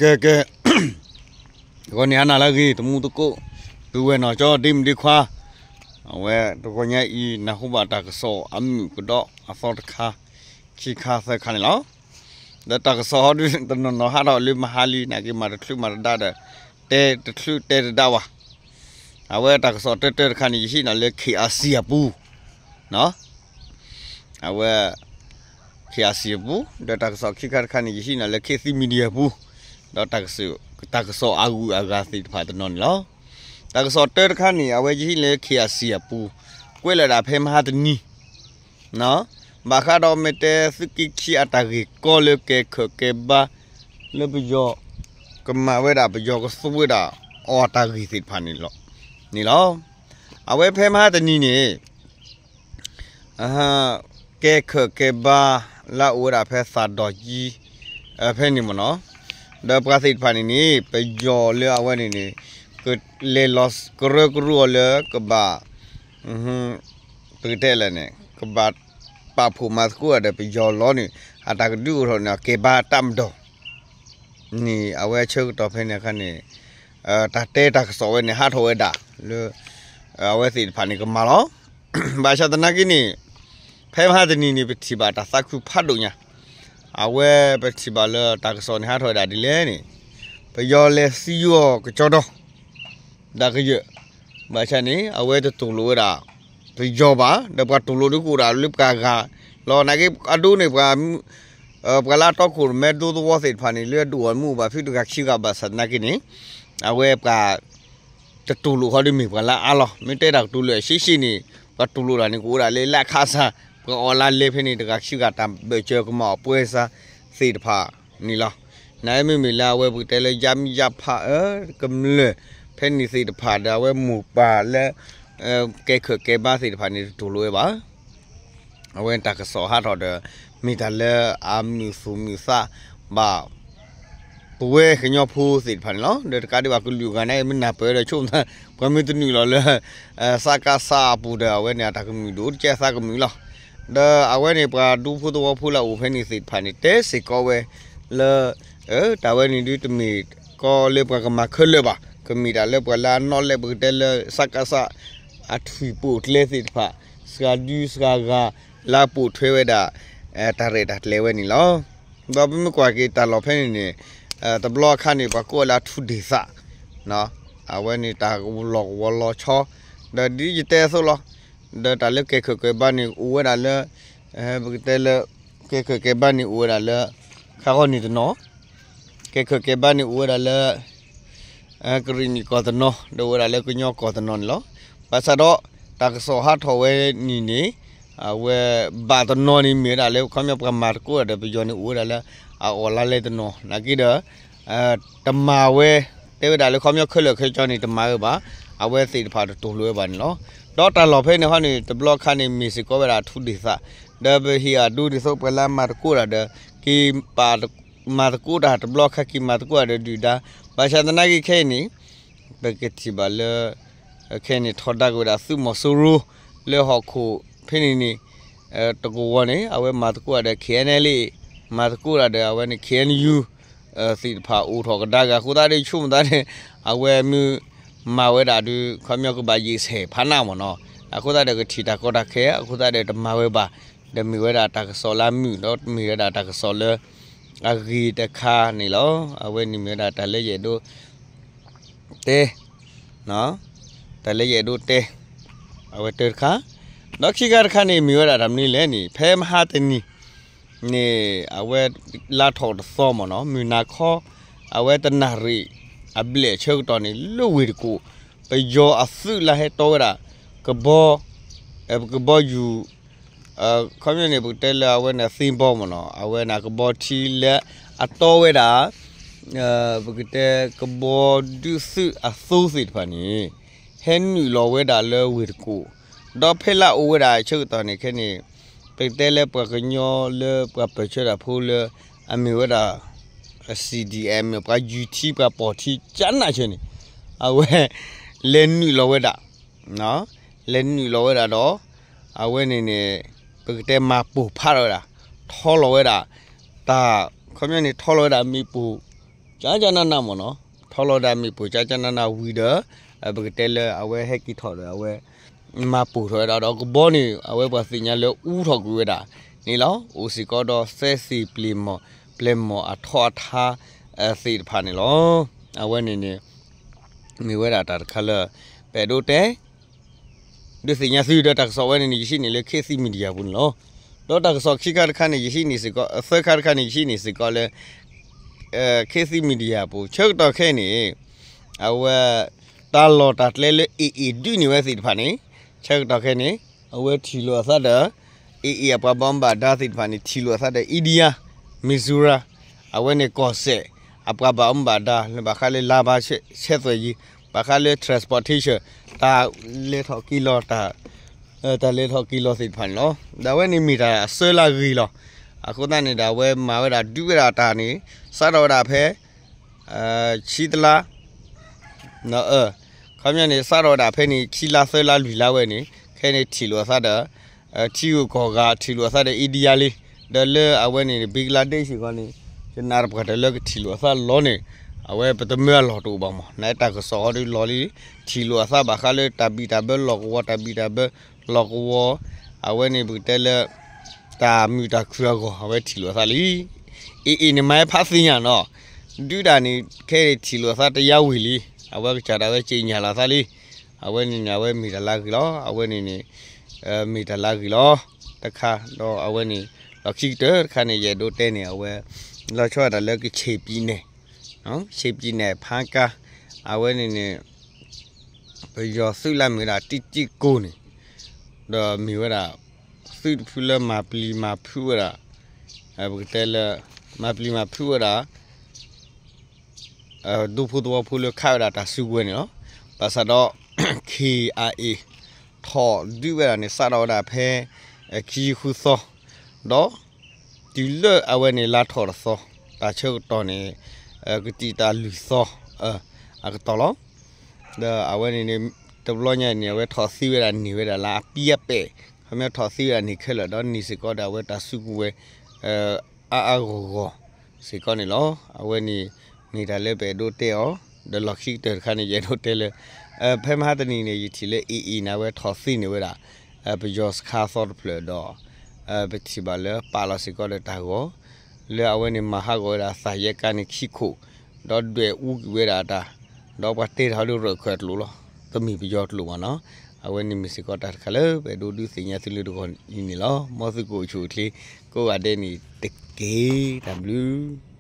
ကဲ ကဲ ဂီၤန့ၣ်ဟါနၤလၢအဂ့ၤ တမူတကိး ပုၢ်ဝဲၢ်နီၢ်ကၠီ ဒ့မုၣ်ဒ့ခွါ, အဝဲတဂီၤညါအံၤ နၢ်ဟူဘၣ်တၢ်ကစီၣ်အမုာ်ကဒီးအသီတခါ ခံခါသၢခါန့ၣ်လီၤ. ဒီးတၢ်ကစီၣ်ဟီဒုး တနီၤနီၤဟးထီၣ်လၢမဟါလံ နာ်က့မၤတချုးမၤတဒါဒီး တဲတချုးတဲတဒါဘၣ်. အဝဲတၢ်ကစီၣ်တၢတၢတခါန့ၣ် ယဟံးန့ၢ်လၢ K R C အပူၤ အဝဲ K R C အပူၤ, ဒီးတၢ်ကစီၣ်ခံခါတခါန့ၣ် ယဟံးန့ၢ်လၢ ခေတ်သစ် Media အပူၤ, ဒီးတၢ်ကစီၣ်အဂုၤအဂၤသ့ၣ်တဖၣ်တနီၤန့ၣ်လီၤ. တၢ်ကစီၣ်တၢတခါန့ၣ် အဝဲယဟံးလၢ K R C အပူၤ, ကွဲးလီၤဒၣ်ဖဲမဟါတနံၤ ဘၣ်ဃးဒီးမ့ၢ်တဲသုးက့ခံအတၢ်ဂ့ၢ်ကီလၢကဲခၢၣ်ကဲဘါ လၢပယီၤ ကမၤဝဲဒၣ်ပယီၤကသူဝဲဒၣ်အီၤတၢ်ဂ့ၢ်သ့ၣ်တဖၣ်န့ၣ်လီၤ. န့ၣ်လီၤ. အဝဲဖဲမဟါတနံၤန့ၣ် ကဲခၢၣ်ကဲဘါ လၢအအိၣ်ဝဲဒၣ်ဖဲသးဒီၣ်ကံ ဖဲန့ၣ်မ့ၢ်နီၤ, ဒီးပှၤသ့ၣ်တဖၣ်န့ၣ်န့ၣ် ပယီၤလၢအဝဲန့ၣ်န့ၣ် ကလဲၤလီၤကရၢကရိအီၤလၢကဘၣ် ပကတဲလဲၣ်န့ၣ် ကဘၣ်ပာ်ဖှိၣ်မၤသကိးဒီးပယီၤလီၤန့ၣ် အတၢ်ကဒုးအိၣ်ထီၣ်န့ၣ် အကဲဘါတၢ်မၤဒီး န့ၣ် အဝဲဆၢကတီၢ်ဖဲန့ၣ်အခါန့ၣ် တၢ်တဲတၢ်ကစီၣ်ဝဲန့ၣ် ဟးထီၣ်ဝဲဒၣ်လၢ အဝဲသ့ၣ်တဖၣ်န့ၣ်ကမၤလီၤ. ဘၣ်ဆၣ်သနာ်က့န့ၣ် ဖဲမဟါတနံၤန့ၣ် ပထံၣ်ဘၣ်တၢ်သးခုဖးဒိၣ်ညါ, အဝဲပထံၣ်ဘၣ်လၢတၢ်ကစီၣ်န့ၣ်ဟးထီၣ်ဝဲဒၣ်ဒ်လဲၣ်န့ၣ် ပယီၤလဲၤသံယိအီၤကကၠီဒီး ဒၣ်ကယၢၢ်, ဘၣ်ဆၣ်န့ၣ် အဝဲတတူၢ်လိာ်ဝဲဒၣ် ပယီၤဘၣ်, ဒီးပှၤတူၢ်လိာ်ဒုးကအိၣ်ဒၣ်လၢပှၤဂၤလီၤ. နာ်က့အဒိန့ၣ် ပှၤလၢအတီခိၣ်ရိၣ်မဲဒိသဝီသ့ၣ်တဖၣ်န့ၣ် လၢအဒိၣ်အီၤမ့ၢ်အိၣ်ဘၣ်ဖုတဂၤခံဂၤဘၣ်ဆၣ်သနာ်က့န့ၣ် အဝဲပှၤ တတူၢ်လိာ်ဃီဒုးမ့ၢ်ပှၤလၢအါလီၤ. မ့ၢ်တဲတၢ်ကတိၤလၢအရှဲရှဲန့ၣ် ပှၤတူၢ်လိာ်တၢ်န့ၣ် ကအိၣ်ဒၣ်လၢလၢအခါစၢ် ပှၤအီၣ်လါလဲဖဲန့ၣ် တဂၤခံဂၤတၢ်ဘၢၣ်စၢၤကမၤအီၣ်ပှဲၤစၢ်သ့ၣ်တဖၣ်န့ၣ်လီၤ. နာ်က့မ့မ့ၢ်လၢအဝဲပကတဲလၢယါမံယါဖးအၢ ကမျၢၢ်ဖဲန့ၣ်သ့ၣ်တဖၣ်ဒီး အဝဲမိၢ်ပၢ်လၢ ကဲခၢၣ်ကဲဘါသ့ၣ်တဖၣ်န့ၣ် တတူၢ်လိာ်ဝဲဘၣ်. အဝဲတၢ်ကစီၣ်ဟးထီၣ်ဒီး မ့ၢ်တၢ်လၢအမုာ်သူၣ်မုာ်သးဘၣ် ပဝဲကညီဖိသ့ၣ်တဖၣ်န့ၣ်လီၤ. ဒီးတကးဒံးဘၣ်ကလုာ်အဂၤန့ၣ် မ့ၢ်နၢ်ပၢၢ်ဒီးဆိကမိၣ်သး ပှၤမ့ၢ်တနုာ်လီၤလၢ စကစ အပူၤဒီး အဝဲန့ၣ်အတၢ်ကမုာ်ဒိၣ်တကဲအသးကမုာ်လီၤ. ဒီးအဝဲန့ၣ်ပှၤဒူဖိသဝီဖိလၢအအိၣ်ဖဲန့ၣ်သ့ၣ်တဖၣ်န့ၣ် တဲစ့ၢ်ကီးဝဲလၢ တၢ်ဝဲန့ၣ်ဒုးတမ့ၢ်ကီလၢပှၤကမၤခဲလၢာ်ဘၣ်, ကမ့ၢ်တၢ်လၢပှၤလၢအနီၣ်လဲၢ်ပကတဲလၢ စကစ အထွံၣ်ပိာ်ကျဲသ့ၣ်တဖၣ် စှၤဒုစှၤဂၤ လၢအပိာ်ထွဲဝဲဒၣ် တၢ်ရဲၣ်တၢ်ကျဲၤဝဲန့ၣ်လီၤ. ဒီးပမ့ၢ်ကွၢ်က့ၤတၢ်လီၢ်ဖဲန့ၣ်န့ၣ် တဘျီအခါန့ၣ် ပှၤကိးဝဲလၢအထူဒေသ အဝဲန့ၣ်တၢ်လီၢ်ကဝီၤလီၤဆီ ဒီးဒ်ယတဲအသိးလီၤ. ဒီးတၢ်လၢကဲခၢၣ်ကဲဘါန့ၣ် အိၣ်ဝဲဒၣ်လၢ ပကတဲလၢ ကဲခၢၣ်ကဲဘါန့ၣ်အိၣ်ဝဲဒၣ်လၢ ခါဂီၢ်န့ၣ်တနီၤ ကဲခၢၣ်ကဲဘါန့ၣ်အိၣ်ဝဲဒၣ်လၢ ကရ့ၣ်နံၣ်ကီၢ်တနီၤ ဒီးအိၣ်ဝဲဒၣ်လၢကညီကီၢ်တနီၤန့ၣ်လီၤ. ဘၣ်ဆၣ်ဒီး တၢ်ကစီၣ်ဟးထီၣ်ဝဲန့ၣ်န့ၣ် အဝဲဘၣ်တနီၤန့ၣ်မ့ၢ်ဝဲဒၣ်လၢ ခီပညီပှၤမၤသကိးဒီးပယီၤန့ၣ်အိၣ်ဝဲဒၣ်လၢ အအီၣ်လါလဲတနီၤ နာ်က့ဒီး တမၤဝဲ တဲဝဲဒၣ်လၢခီပညီခဲလၢာ်ခဲဆ့န့ၣ် တမၤဝဲဘၣ်, အဝဲသ့ၣ်တဖၣ်တတူၢ်လိာ်ဝဲဘၣ်န့ၣ်လီၤ. ဒီးတၢ်လီၢ်ဖဲန့ၣ်ဟီန့ၣ် တဘျီခါန့ၣ် မ့ၢ်စ့ၢ်ကီးဝဲဒၣ်ထူဒေသ ဒီးပဟ့ၣ်အဒိဒ်သိးပှၤလၢအမၤသကိးတၢ်ဒီး က့ၤပာ် မၤသကိးတၢ်တဘျီခါ က့ၤမၤသကိးတၢ်ဒီးဒုၣ်ဒါ ဘၣ်ဆၣ်သနာ်က့ခဲအံၤန့ၣ် ပကထံၣ်ဘၣ်လၢ ခဲအံၤန့ၣ် ထီဒါက့ၤဝဲဒၣ်သုးမီၤစိရိၤ လၢဟီၣ်ခိၣ်ဖဲန့ၣ်န့ၣ် တကဝီၤန့ၣ် အဝဲမၤသကိးတၢ်ဒီး K N L A မၤသကိးတၢ်ဒီး အဝဲန့ၣ် K N U သ့ၣ်တဖၣ်အိၣ်ထီၣ်ကဒါက့ၤ အဃိသတးဒီး ဆိကမိၣ်သးန့ၣ် အဝဲမ့ၢ်မၤဝဲဒၣ်ဒီး ခီပညီကဘၣ်ယံာ်ဆဲးဖးနးမ့ၢ်နီၤ. အဃိသတးဒီး ကထံၣ်တၢ်ကီတၢ်ခဲ အဃိသတးဒီး တမၤဝဲဘၣ်, ဒီးမ့ၢ်ဝဲဒၣ်တၢ်ကစီၣ်လၢအမုာ် ဒီးမ့ၢ်ဝဲဒၣ်တၢ်ကစီၣ်လၢ အဂ့ၤတခါန့ၣ်လီၤ. အဝဲန့ၣ်မ့ၢ်ဝဲဒၣ်တၢ်လၢယအဲၣ်ဒိး တဲ တၢ်လၢယအဲၣ်ဒိးတဲ အဝဲတၢ်တခါ, ဒီးခံခါတခါန့ၣ် မ့ၢ်ဝဲဒၣ်တၢ်မနုၤလဲၣ်န့ၣ် ဖဲမဟါတနံၤန့ၣ် အဝဲလါထီၣ်တသီမ့ၢ်နီၤ မုၢ်နၤခီ အဝဲတနၣ်ရံၣ်အဘျဲၣ်ဆၢကတီၢ်န့ၣ် လၢဝ့ၢ်တကူၣ် ပယီၤအသုးလၢဟဲတီဝဲဒၣ် ကဘီ ကဘီယူၤ ခီပညီန့ၣ် ပကတဲလၢအဝဲန့ၣ်သ့ဘီမ့ၢ်နီၤ အဝဲန့ၣ်ကဘီထံလၢအတီဝဲဒၣ် ပကတဲကဘီဒုးသုးအသိသ့ၣ်တဖၣ်န့ၣ် ဟဲနုာ်လီၤဝဲဒၣ်လၢဝ့ၢ်တကူၣ်, ဒီးဖဲလၢအအိၣ်ဝဲဒၣ်ဆၢကတီၢ်န့ၣ်ခဲန့ၣ် ပကတဲလၢပှၤကညီလၢပှၤပၢၢ်ဆၢတၢ်ဖိလၢ အမ့ၢ်ဝဲဒၣ် C D M ပှၤယူၤထံပှၤပိာ်ထံကနၣ်ဆၢန့ၣ် အဝဲ လဲၤနုာ်လီၤဝဲဒၣ် လဲၤနုာ်လီၤဝဲဒၣ်ဒီး အဝဲန့ၣ်န့ၣ် ပကတဲမၤပိာ်ဖးထီၣ်ဝဲဒၣ် ထီလီၤဝဲဒၣ် တၢ် ခီပညီန့ၣ် ထီလီၤဝဲဒၣ်မ့ၣ်ပိၢ် ကၠကၠနနမ့ၢ်နီၤ, ထီလီၤဒၣ်မ့ၣ်ပိၢ်ကၠကၠနနဝံၤဒီး ပကတဲလၢအဝဲဟဲက့ၤထီၣ်ဒီး အဝဲမၤပိာ်ထီၣ်ဝဲဒၣ်ဒီးကဘီန့ၣ် အဝဲပှၤသ့ၣ်ညါလၢအူထီၣ်ကွံာ်ဝဲဒၣ်န့ၣ်လီၤ. အိၣ်စ့ၢ်ကီးဒီးသဲသ့ၣ်ပျ့ၤမီၢ် ပျဲၢ်မီၢ်အထီအထါသ့ၣ်တဖၣ်န့ၣ်လီၤ. အဝဲန့ၣ်န့ၣ် မ့ၢ်ဝဲဒၣ်တၢ်တခါလၢ ပအဲၣ်ဒိးတဲ ဒုးသ့ၣ်ညါသုဒီးတၢ်ကစီၣ်ဝဲန့ၣ်န့ၣ် ယဟံးန့ၢ်လၢ ခေတ်သစ် Media ပူၤန့ၣ်လီၤ. ဒီးတၢ်ကစီၣ်ခံခါတခါန့ၣ် ယဟံးန့ၢ်စ့ၢ်ကီး အသၢခါတခါန့ၣ် ယဟံးန့ၢ်စ့ၢ်ကီးလၢ ခေတ်သစ် Media ပူၤ ဆၢကတီၢ်ခဲအံၤန့ၣ် အဝဲ တၢ်လီၢ်တၢ်ကျဲလၢ AA ဒုးန့ၢ်ဝဲသ့ၣ်တဖၣ်န့ၣ် ဆၢကတီၢ်ခဲအံၤန့ၣ် အဝဲထံၣ်လိာ်အသးဒီး AA အပှၤဘၣ်မူဘၣ်ဒါသ့ၣ်တဖၣ်န့ၣ် ထံၣ်လိာ်အသးဒီး India Mizoram အဝဲန့ၣ်ကီၢ်စဲၣ် အပှၤဘၣ်မူဘၣ်ဒါ လၢဘၣ်ဃးလၢ လါဘါဆဲသွဲၣ်ယံၤ ဘၣ်ဃးလၢ transportation တၢ်လဲၤထီၣ်က့ၤလီၤ တၢ် တၢ်လဲၤထီၣ်က့ၤလီၤသ့ၣ်တဖၣ်န့ၣ်လီၤ. ဒီးအဝဲန့ၣ်မ့ၢ်တၢ်အစၢလၢအဂ့ၤလီၤ. အဃိသတးန့ၣ်ဒီး အဝဲမၤဝဲဒၣ်ဒုးဝဲဒၣ်တၢ်န့ၣ် စးထီၣ်ဝဲဒၣ်ဖဲ ဆံတလါ ခီပညီန့ၣ် စးထီၣ်ဝဲဒၣ်ဖဲန့ၣ် ခံလါသၢလါလွံၢ်လါဝဲန့ၣ် ခဲအံၤန့ၣ်ထံၣ်လိာ်အသးဒီး ထံဂုၤကီၢ်ဂၤ ထံၣ်လိာ်အသးဒီး India လံ. ဒီးလၢအဝဲန့ၣ် Bangladesh ဂီၢ်န့ၣ် ယနာ်တပှၢ်တၢၢ်လၢကထံၣ်လိာ်အသးလီၤန့ၣ် အဝဲပတမၢအလီၢ်တအိၣ်ဘၣ်မး နတၢ်ကစီၣ်အီၤဒုးလီၤလံ. ထံၣ်လိာ်အသးဘၣ်ဃးလၢတၢ်ဘံၣ်တၢ်ဘၢလီၢ်ကဝီၤ တၢ်ဘံၣ်တၢ်ဘၢလီၢ်ကဝီၤ အဝဲန့ၣ်ပကတဲလၢ တၢ်မုာ်တၢ်ခုၣ်အဂီၢ် အဝဲထံၣ်လိာ်အသးလံ. AA န့ၣ်မၤဟဲဖးသ့ၣ်ညါနီၤ ဒုးဒၣ်န့ၣ် ခဲအံၤထံၣ်လိာ်အသးတယါဝံၤလံ. အဝဲကစၢ်ဒၣ်ဝဲက့ၤညါလီၤအသးလံ. အဝဲန့ၣ်န့ၣ် အဝဲမ့ၢ်တၢ်လၢအဂ့ၤလီၤ. အဝဲန့ၣ်န့ၣ် မ့ၢ်တၢ်လၢအဂ့ၤလီၤ တခါ ဒီးအဝဲန့ၣ် လီၢ်ခံကတၢၢ်တခါန့ၣ် ယအဲၣ်ဒိးတဲန့ၣ် အဝဲ လီၤဆီဒၣ်တၢ်လၢကဆ့ၣ်ပံၤနဲၣ် ဆ့ၣ်ပံၤနဲၣ်ဖါကါ အဝဲန့ၣ်န့ၣ် ပယီၤသုးလၢအမ့ၢ်ဝဲဒၣ် တံတံကိၢ်န့ၣ် ဒီးမ့ၢ်ဝဲဒၣ် သုးတဖုလၢမၤပျံၤမၤဖုးဝဲဒၣ် ပကတဲလၢ မၤပျံၤမၤဖုးဝဲဒၣ် ဒူဖိသဝီဖိလၢခးဝဲဒၣ်တၢ်စုကဝဲၤန့ၣ်လီၤ. ဘၣ်ဆၣ်ဒီး KIA ထီၣ်ဒုးဝဲဒၣ်န့ၣ် စးထီၣ်ဝဲဒၣ်ဖဲ ခံဆံဃုသီ ဒီး တုၤလၢအဝဲန့ၣ်လါထီၣ်တသီ တၢ်ဆၢကတီၢ်န့ၣ် ကတံာ်တၢ်လွံၢ်သီ အကတီၢ်လီၤ. ဒီးအဝဲန့ၣ်န့ၣ် တဘျီညါန့ၣ် အဝဲထီၣ်သ့ဝဲဒၣ်န့ၢ်ဝဲဒၣ်လၢအပံအပဲၣ် ခီပညီထီၣ်သ့ဝဲဒၣ်န့ၢ်ခဲလၢာ် ဒီးန့ၢ်စ့ၢ်ကီးဒီးအဝဲတၢ်စုကဝဲၤ အါအါဂီၢ်ဂီၢ်စ့ၢ်ကီးန့ၣ်လီၤ. အဝဲန့ၣ် မ့ၢ်တၢ်လၢပအဲၣ်ဒိးတဲအီၤ ဒီးလီၢ်ခံကတၢၢ်တခါန့ၣ် ယအဲၣ်ဒိးတဲလၢ ဖဲမဟါတနံၤန့ၣ် ယထံၣ်လၢ AA န့ၣ် အဝဲထီၣ်သ့န့ၢ်ဝဲဒၣ် ပယီၤစခါသီတဖျၢၣ်ဒီး ပထံၣ်ဘၣ်လၢပာ်လီၤစ့ၢ်ကီးဒီးတၢ်ဂီၤ လၢအဝဲန့ၣ်မၤဟးဂီၤဝဲဒၣ်သးယဲၢ်ကါန့ၣ်ခံခိၣ် ဒီးဒွဲၣ်အူကွံာ်ဝဲဒၣ်အတၢ် ဒီးပှၤတဲတၢ်ဟီဒုးရၢၣ်ခၢၣ်အကျိာ်လီၤ. တမ့ၢ်ပယီၤကျိာ်ဘၣ်နီၤ. အဝဲန့ၣ်မ့ၢ်စ့ၢ်ကီးတၢ်တခါလၢပအဲၣ်ဒိးဒုးသ့ၣ်ညါသုလၢတဂီၤအံၤန့ၣ်လီၤ. မ်သုကအိၣ်ဆူၣ်အိၣ်ချ့ ကိးဂၤဒဲးန့ၣ်တက့ၢ်. တၢ်ဘျုး